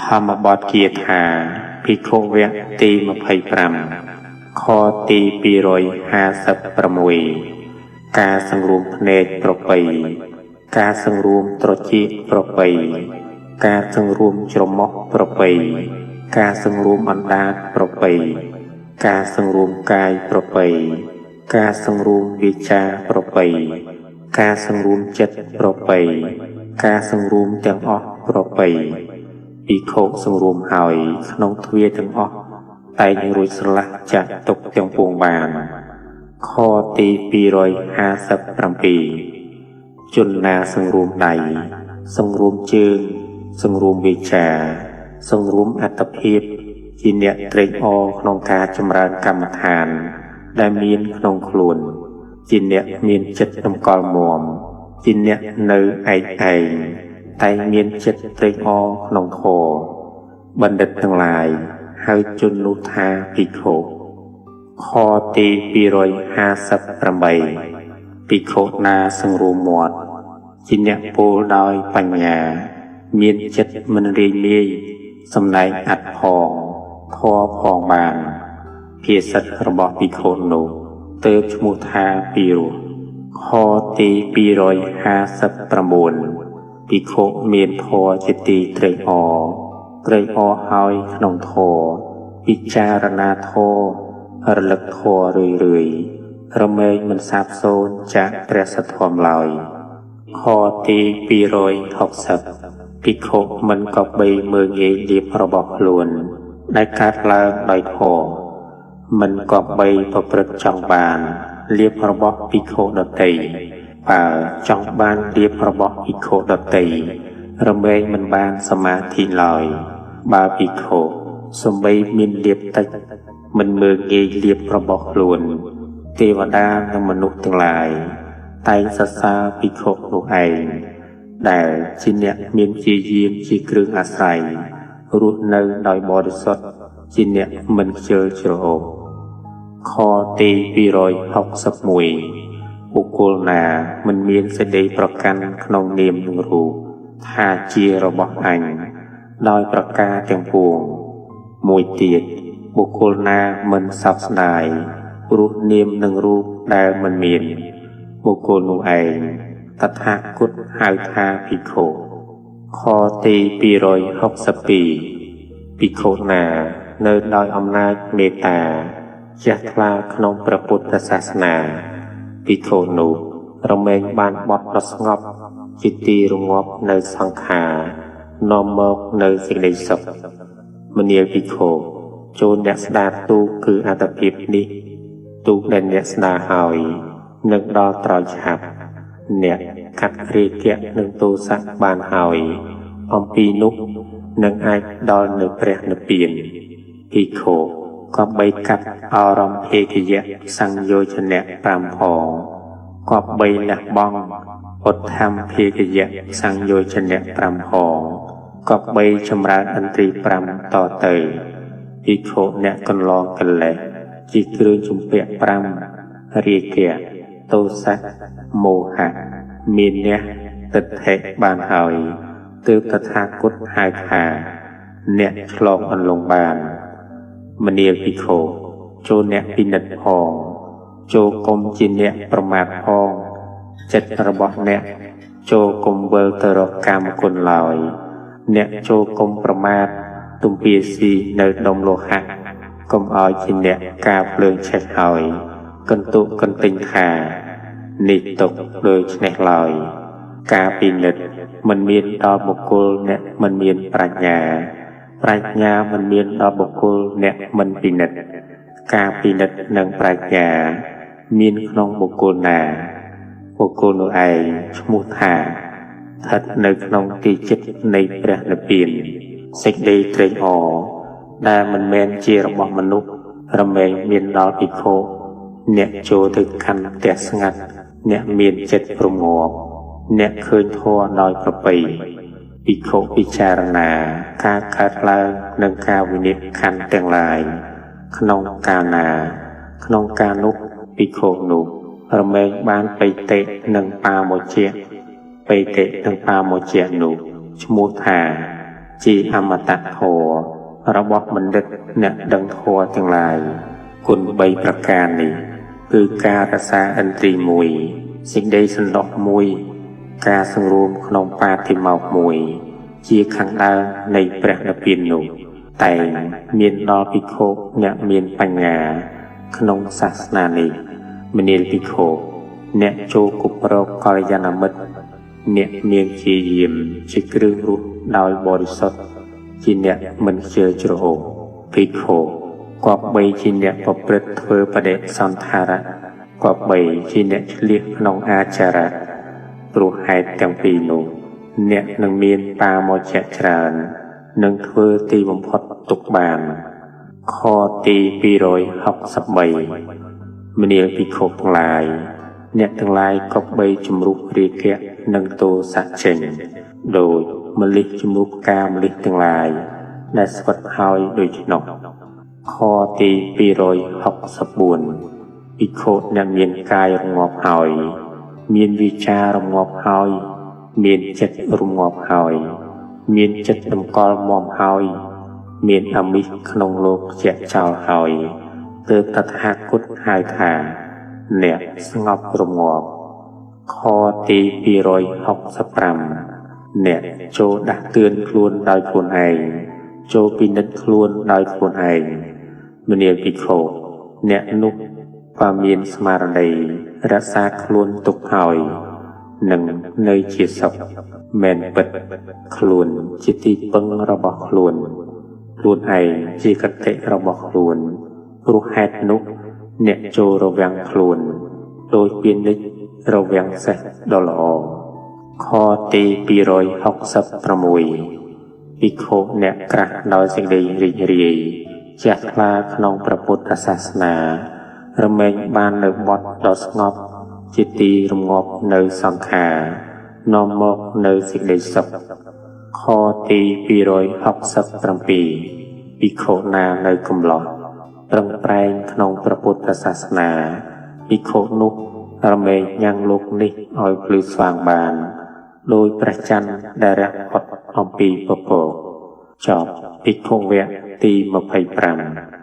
ធម្មបទគាថាភិក្ខុវគ្គទី25ខទី256ការសង្រួមភ្នែកប្រពៃការសង្រួមត្រចៀកប្រពៃការសង្រួមច្រមុះប្រពៃការសង្រួមអណ្ដាតប្រពៃការសង្រួមកាយប្រពៃការសង្រួមវាចាប្រពៃការសង្រួមចិត្តប្រពៃការសង្រួមទាំងអស់ប្រពៃភិក្ខុសង្រួមហើយក្នុងទ្វារទាំងអស់តែងរួចស្រឡះចាក់ទុកទាំងពួងបានខទី257ជនណាសង្រួមដៃសង្រួមជើងសង្រួមវាចាសង្រួមអត្តភាពជាអ្នកត្រេកអរក្នុងការចម្រើនកម្មដ្ឋានដែលមានក្នុងខ្លួនជាអ្នកមានចិត្តតម្កល់មាំជាអ្នកនៅឯកឯងតែមានចិត្តត្រេកអរក្នុងធម៌បណ្ឌិតទាំងឡាយហៅជននោះថាភិក្ខុខទី258ភិក្ខុណាសង្រួមមាត់ជាអ្នកពោលដោយបញ្ញាមានចិត្តមិនរាយមាយសំដែងអត្ថផងធម៌ផងបានភាសិតរបស់ភិក្ខុនោះទើបឈ្មោះថាពីរោះខទី259ភិក្ខុមានធម៌ជាទីត្រេកអរត្រេកអរហើយក្នុងធម៌ពិចារណាធម៌រលឹកធម៌រឿយៗរមែងមិនសាបសូន្យចាកព្រះសទ្ធំឡើយខទី260ភិក្ខុមិនគប្បីមើលងាយលាភរបស់ខ្លួនដែលកើតឡើងដោយធម៌មិនគប្បីប្រព្រឹត្តចង់បានលាភរបស់ភិក្ខុដទៃបើចង់បានលាភរបស់ភិក្ខុដទៃរមែងមិនបានសមាធិឡើយបើភិក្ខុសំបីមានលាភតិចមិនមើលងាយលាភរបស់ខ្លួនទេវតានិងមនុស្សទាំងឡាយតែងសរសើរភិក្ខុនោះឯងដែលជាអ្នកមានជាយាមជាគ្រឿងអាស្រ័យរស់នៅដោយបរិសុទ្ធជាអ្នកមិនខ្ជិលច្រអូសខទី261បុគ្គលណាមិនមានសេចក្តីប្រកាន់ក្នុងនាមនិងរូបថាជារបស់អញដោយប្រការទាំងពួងមួយទៀតបុគ្គលណាមិនសោកស្ដាយព្រោះនាមនិងរូបដែលមិនមានបុគ្គលនោះឯងតថាគតហៅថាភិក្ខុខទី262ភិក្ខុណានៅដោយអំណាចមេត្តាជ្រះថ្លាក្នុងព្រះពុទ្ធសាសនាភិក្ខុនោះរមែងបានបត់ដ៏ស្ងប់ជាទីរងាប់នៅសង្ខារនាំមកនៅសេចក្តីសុខមនាលភិក្ខុចូលអ្នកស្ដារទូកគឺអត្តភាពនេះទូកដែលអ្នកស្ដារហើយនឹងដល់ត្រោយឆាប់អ្នកកាត់រាគៈនិងទោសៈបានហើយអំពីនោះនឹងអាចដល់នៅព្រះនិព្វានភិក្ខុគប្បីកាត់អារម្មណ៍ភេគយៈសង្យោជនៈ5ផងគប្បីលះបង់ឧទ្ធម្ភាគយៈសង្យោជនៈ5ផងគប្បីចម្រើនឥន្ទ្រី5តទៅភិក្ខុអ្នកកន្លងកិលេសជាគ្រឿងជំពាក់5រាគៈទោសៈមោហៈមានះទិដ្ឋិបានហើយទើបតថាគតហៅថាអ្នកឆ្លងអន្លង់បានមនាលភិក្ខុចូលអ្នកពិនិត្យផងចូលកុំជាអ្នកប្រមាថផងចិត្តរបស់អ្នកចូលកុំវិលទៅរកកាមគុណឡើយអ្នកចូលកុំប្រមាថទំពាស៊ីនៅដុំលោហៈកុំឲ្យជាអ្នកការភ្លើងឆេះហើយកន្ទុកន្ទិញថានេះទុកដូច្នេះឡើយការពិនិត្យមិនមានដល់បុគ្គលអ្នកមិនមានប្រាជ្ញាប្រាជ្ញាមិនមានដល់បុគ្គលអ្នកមិនពិនិត្យការពិនិត្យនិងប្រាជ្ញាមានក្នុងបុគ្គលណាបុគ្គលនោះឯងឈ្មោះថាស្ថិតនៅក្នុងទីចិត្តនៃព្រះនិព្វានសេចក្តីត្រេកអរដែលមិនមែនជារបស់មនុស្សរមែងមានដល់ភិក្ខុអ្នកចូលទៅកាន់ផ្ទះស្ងាត់អ្នកមានចិត្តរងាប់អ្នកឃើញធម៌ដោយប្រពៃភិក្ខុពិចារណាការកើតឡើងនិងការវិនិច្ឆ័យខណ្ឌទាំងឡាយក្នុងកាលណាក្នុងកាលនោះភិក្ខុនោះរមែងបានបិតិនិងបាមោជៈបិតិនិងបាមោជៈនោះឈ្មោះថា ជាអមតធម៌របស់បណ្ឌិតអ្នកដឹងធម៌ទាំងឡាយគុណបីប្រការនេះគឺការរក្សាឥន្ទ្រីមួយសេចក្តីសន្តោសមួយការសង្រួមក្នុងបាតិមោក្ខមួយជាខាងដើមនៃព្រះនិព្វាននោះតែងមានដល់ភិក្ខុអ្នកមានបញ្ញាក្នុងសាសនានេះមនាលភិក្ខុអ្នកចូលគប់រកកល្យាណមិត្តអ្នកមានជាយាមជាគ្រឿងរស់ដោយបរិសុទ្ធជាអ្នកមិនខ្ជិលច្រអូសភិក្ខុគប្បីជាអ្នកប្រព្រឹត្តធ្វើបដិសន្ធារៈគប្បីជាអ្នកឆ្លៀសក្នុងអាចារៈព្រោះហេតុទាំងពីរនោះអ្នកនឹងមានបាមជ្ជៈច្រើននឹងធ្វើទីបំផុតទុកបានខទី263មនាលភិក្ខុទាំងឡាយអ្នកទាំងឡាយគប្បីជំរុះរាគៈនិងទោសៈចេញដោយម្លិះជំរុះផ្កាម្លិះទាំងឡាយដែលស្វិតហើយដូច្នោះខទី264ភិក្ខុអ្នកមានកាយរងាប់ហើយមានវិចាររងាប់ហើយមានចិត្តរងាប់ហើយមានចិត្តតម្កល់មាំហើយមានអមិសក្នុងលោកជាក់ចោលហើយទើបតថាគតហៅថាអ្នកស្ងប់រងាប់ខទី265អ្នកចូលដាស់តឿនខ្លួនដោយខ្លួនឯងចូលពិនិត្យខ្លួនដោយខ្លួនឯងមនាលភិក្ខុអ្នកនោះក៏មានស្មារតីរក្សាខ្លួនទុកហើយនឹងនៅជាសុខមែនពិតខ្លួនជាទីពឹងរបស់ខ្លួនខ្លួនឯងជាកតិរបស់ខ្លួនព្រោះហេតុនោះអ្នកចូលរវាងខ្លួនដោយពាណិជ្ជរវាងសេះដ៏ល្អខទី266ភិក្ខុអ្នកក្រាស់ដោយសេចក្តីរីករាយជ្រះថ្លាក្នុងព្រះពុទ្ធសាសនារមែងបាននៅបត់ដ៏ស្ងប់ជាទីរងាប់នៅសង្ខារនាំមកនៅសេចក្តីសុខខទី267ភិក្ខុណានៅកំឡោះប្រឹងប្រែងក្នុងព្រះពុទ្ធសាសនាភិក្ខុនោះរមែងញ៉ាំងលោកនេះឲ្យភ្លឺស្វាងបានដោយព្រះច័ន្ទដែលរះផុតអំពីពពកចប់ភិក្ខុវគ្គទី25។